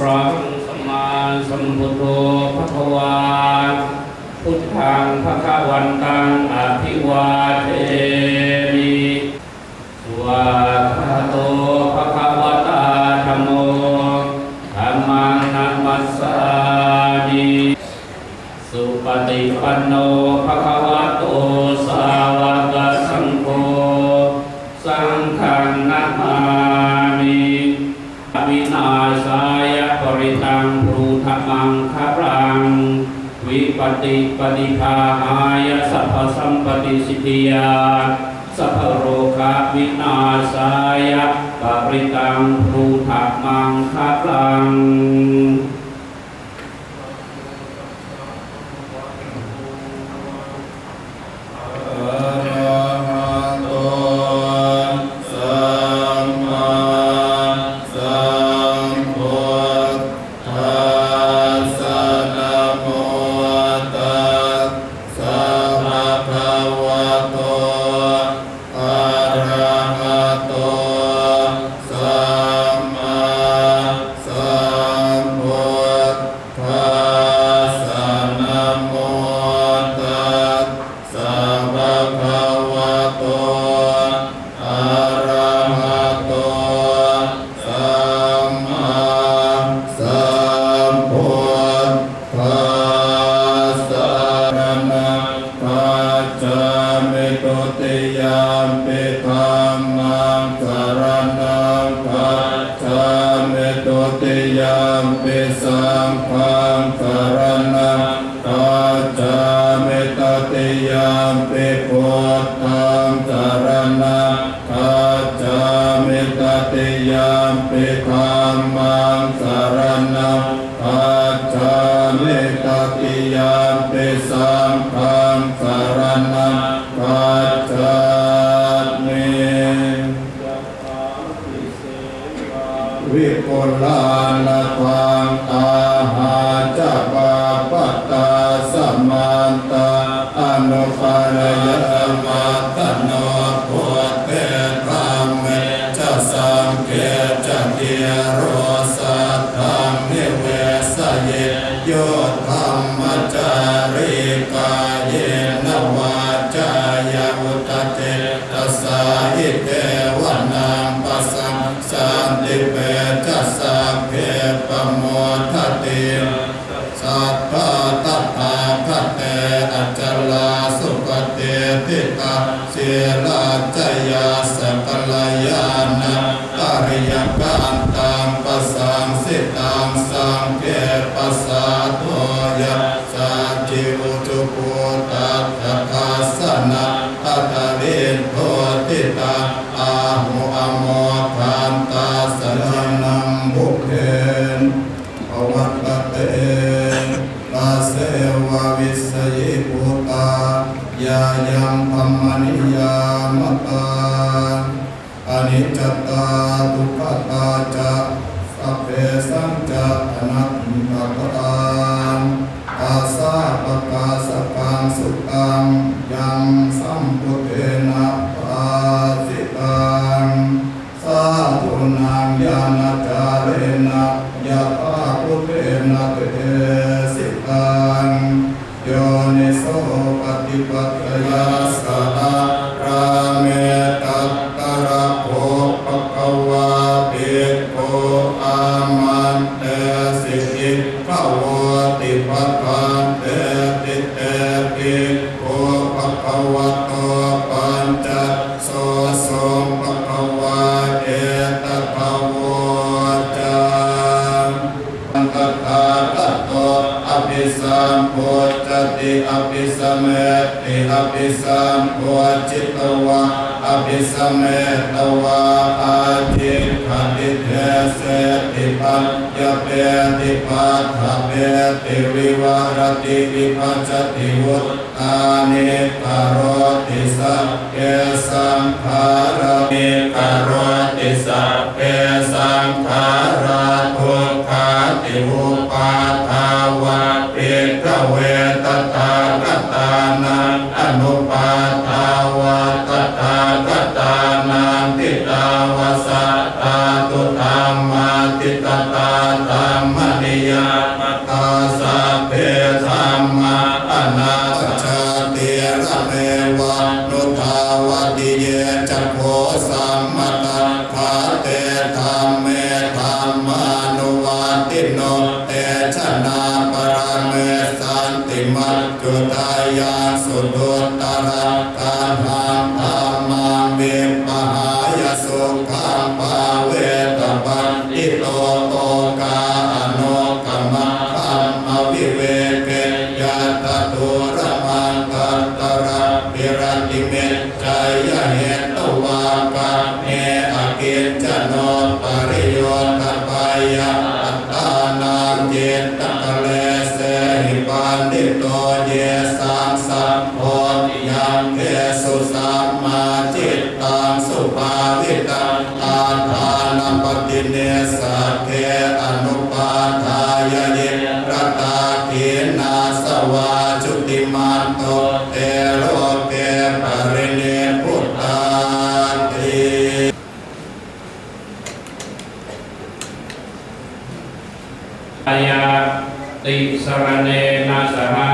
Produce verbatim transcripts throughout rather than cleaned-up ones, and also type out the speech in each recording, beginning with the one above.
Arahaṃ sammāsambuddho bhagavā. Buddhaṃ bhagavantaṃ abhivādemi. Svākkhāto bhagavatā dhammo. Dhammaṃ namassāmi. Supaṭipanno bhagavato sāvakasaṅgho. Saṅghaṃ namāmi. Vināsāya parittaṃ brūtha maṅgalaṃ. Vipattipaṭibāhāya sabbasampattisiddhiyā. Sabbarogavināsāya parittaṃ brūtha maṅgalaṃ. Arahato sammāsambuddhassa. Namo tassa bhagavato arahato sammāsambuddhassa. Namo tassa bhagavato arahato sammāsambuddhassa. Saraṇaṃ gacchāmi. Dutiyampi dhammaṃ saraṇaṃ gacchāmi. Dutiyampi saṅghaṃ saraṇaṃ gacchāmi. Tatiyampi buddhaṃ saraṇaṃ gacchāmi. Tatiyampi dhammaṃ saraṇaṃ gacchāmi. Tatiyampi saṅghaṃ saraṇaṃ gacchāmi. Vipulā labhantāhaṃ ca bhāgbatā samantā anukampayā. Samantano buddhe dhamme ca saṅghe ca dhīro saddhaṃ nivesaye yo dhammacārī kāyena vācāya uda cetasā idheva naṃ pasassanti pecca sagge pamodati. Satthā tathāgate acalā sukhatiṭṭhitā sīlajja yassa kalyāṇaṃ ariyakantaṃ pasaṃsitaṃ saṅghe pasādo yassa jitupaddavā dassanattha darīndukkhitānaṃ āhu amoghantassa ñāṇapubbe pavattati. Taseva vissayibhūtā yāyaṃ dhammaniyāmatā aniccatā dukkhatā ca sabbesañca anattatā. Tassāpakāsakaṃ suttaṃ yaṃ sambuddhena bhāsitaṃ sādhūnaṃ ñāṇācarena yathābhūtena desitaṃ yonisopaṭipattyāya sārāme. Tatra kho bhagavā bhikkhū āmantesi bhikkhavoti. Bhadanteti te bhikkhū bhagavato paccas sosuṃ. Bhagavā etadavoca. Tathāgato abhisambujjhati abhisameti. Abhisambujjhitvā abhisametvā ācikkhati deseti paññapeti paṭṭhapeti vivarati vibhajati uttānīkaroti sagge saṅkhārā, nīkaroti sagge saṅkhārā dukkhāti. Uppādā vā bhikkhave tathāgatānaṃ anuppādā vā tathāgatānaṃ ṭhitā va sa dhātu dhammā Tatā dhammaniyāmakā sabbe dhammā anattā. Paccattiramevanuddavati. Ye ca kho sammatthā, te dhamme dhammānuvattino, te janā paramessanti mac- -cudāyāsuduttaraṃ. Taṇhaṃ dhammaṃ vippahāya sukhaṃ bhāveta paṇḍito. Okā anukkamā dhammavivekeyyatha dūraṃ aggatarattirattimeccayya hetvā kāme akiñcano pariyodapeyya. Attānaṃ cittakalēsehi paṇḍito yesaṃ sambodhiyaṅgesu sammā cittaṃ subhāvitaṃ āṭānappaṭinesagge anupādāya ye ratā khīṇāsavā jutimanto te loke parinibbutāti. -ya tisaraṇena saha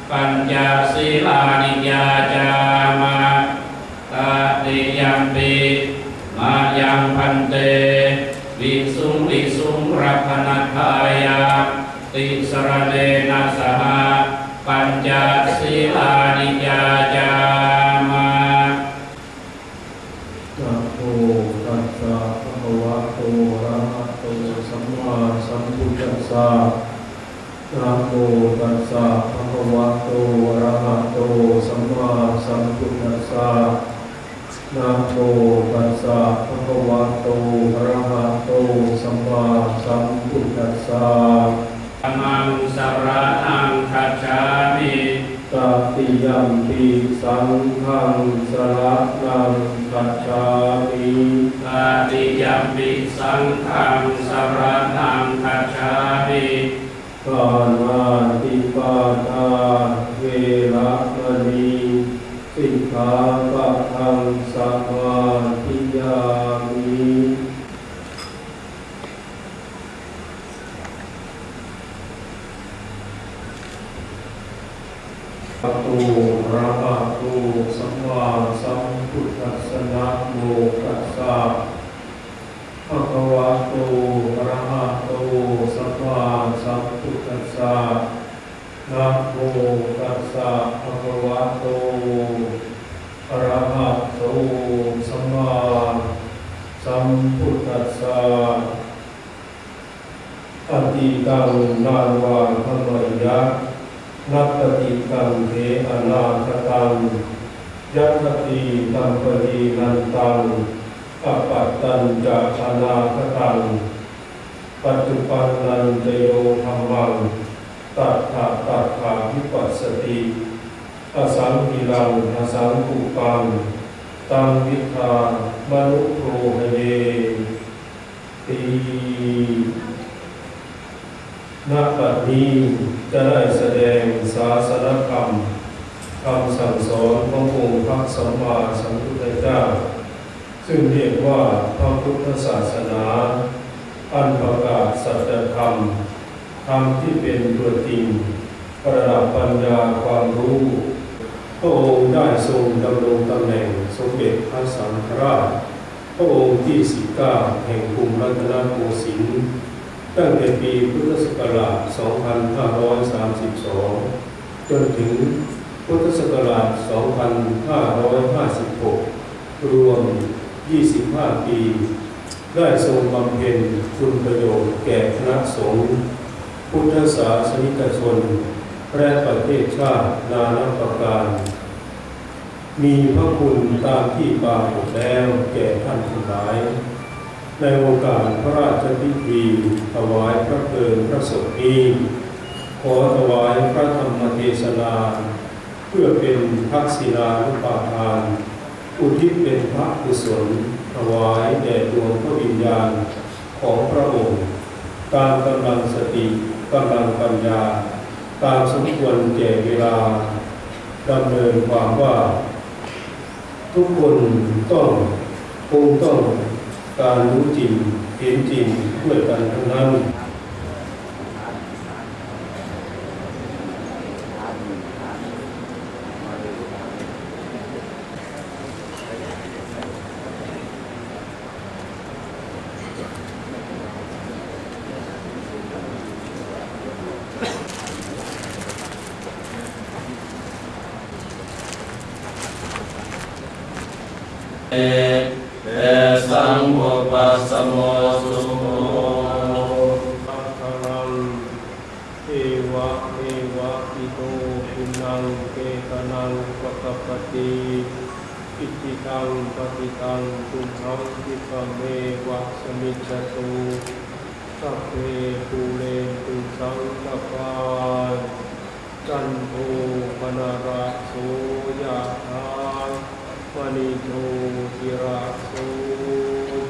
pañca sīlāni yācāma. Tatiyampi mayaṃ bhante visuṃ visuṃ rakkhaṇatthāya tisaraṇena saha pañca sīlāni yācāma. Namo tassa bhagavato arahato sammāsambuddhassa. Namo tassa bhagavato arahato sammāsambuddhassa. Namo tassa bhagavato arahato sammāsambuddhassa. Dhammaṃ saraṇaṃ gacchāmi. Tatiyampi saṅghaṃ saraṇaṃ gacchāmi. Tatiyampi saṅghaṃ saraṇaṃ gacchāmi. Pāṇātipātā veramaṇī sikkhāpadaṃ samādiyāmi. Bhagavato arahato sammāsambuddhassa. Namo tassa bhagavato arahato sammāsambuddhassa. Namo tassa bhagavato arahato sammāsambuddhassa. Atītaṃ nānvāgameyya, nappaṭikaṅkhe anāgataṃ. Yadatītampahīnantaṃ, appattañca anāgataṃ, paccuppannañca yo dhammaṃ, tattha tattha vipassati, asaṃhiraṃ asaṅkuppaṃ, taṃ viddhā manubrūhaye ti. ณ บัดนี้จะได้แสดงศาสนธรรม คำสั่งสอนขององค์พระสัมมาสัมพุทธเจ้า ซึ่งเรียกว่าพระพุทธศาสนา อันประกาศสัจธรรม ธรรมที่เป็นตัวจริง ประดับปัญญาความรู้ พระองค์ได้ทรงดำรงตำแหน่งสมเด็จพระสังฆราช พระองค์ที่สิบเก้า แห่งกรุงรัตนโกสินทร์ ตั้งแต่ปีพุทธศักราช สองพันห้าร้อยสามสิบสอง จนถึงพุทธศักราช สองพันห้าร้อยห้าสิบหก รวม ยี่สิบห้า ปี ได้ทรงบำเพ็ญคุณประโยชน์แก่คณะสงฆ์ พุทธศาสนิกชน และประเทศชาตินานาประการ มีพระคุณตามที่ปรากฏแล้วแก่ท่านทั้งหลาย ในโอกาสพระราชพิธีถวายพระเพลิงพระศพนี้ ขอถวายพระธรรมเทศนา เพื่อเป็นทักษิณานุปาทาน อุทิศเป็นพระกุศล ถวายแด่ดวงพระวิญญาณของพระองค์ ตามกำลังสติ กำลังปัญญา ตามสมควรแก่เวลา ดำเนินความว่า ทุกคนต้อง คงต้องก การรู้จริงเห็นจริงด้วยกันทั้งนั้น Tesaṃ vūpasamo sukho. Sāgaraṃ evameva ito dinnaṃ petānaṃ upakappati. Icchitaṃ patthitaṃ tumhaṃ khippameva samijjhatu. Sabbe pūrentu saṅkappā, cando paṇṇaraso yathā, maṇi jotiraso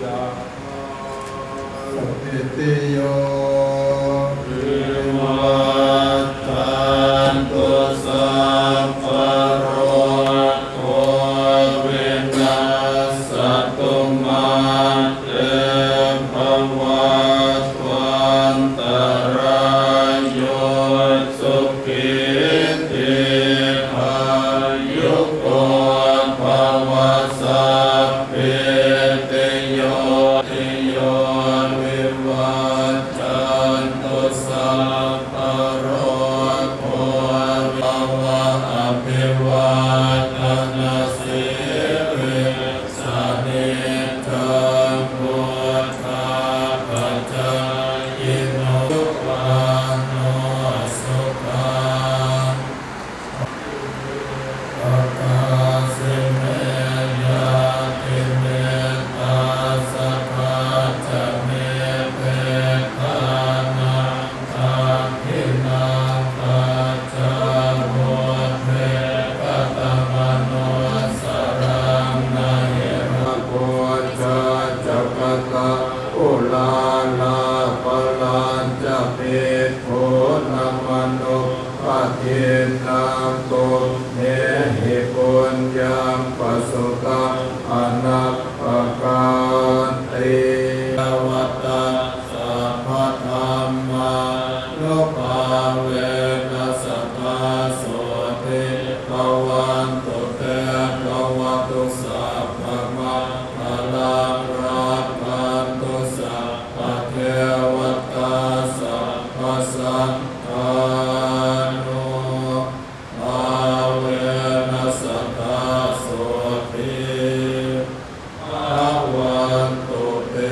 yathā. Sabbītiyo vivajjantu, sabbarogo vinassatu, mā te bhavatvantarāyo, sukhī dīghāyuko bhava. Sabbītiyo vivajjantu, sabbarogo vinassatu, mā te bhavatvantarāyo, sukhī dīghāyuko bhava. Abhivādanasīlissa niccaṃ vuḍḍhāpacāyino, sukhaṇo sukhaṃ. Pakāsi me ñātimittā, sakhā ca me petānaṃ, dakkhiṇā pacchā pubbe, katamanussaraṃ na hi ra. Bojjhañca katā uḷārā, balañca bhikkhūnamanuppadinnaṃ, tumhehi puññaṃ pasutaṃ anappakanti. Vatā sabbadhammānubhāvena sadā sotthī bhavantu te. Bhavatu sabbamaṅgalaṃ, rakkhantu sabbadevatā, sabbasaṅghānubhāvena sadā sotthī bhavantu te.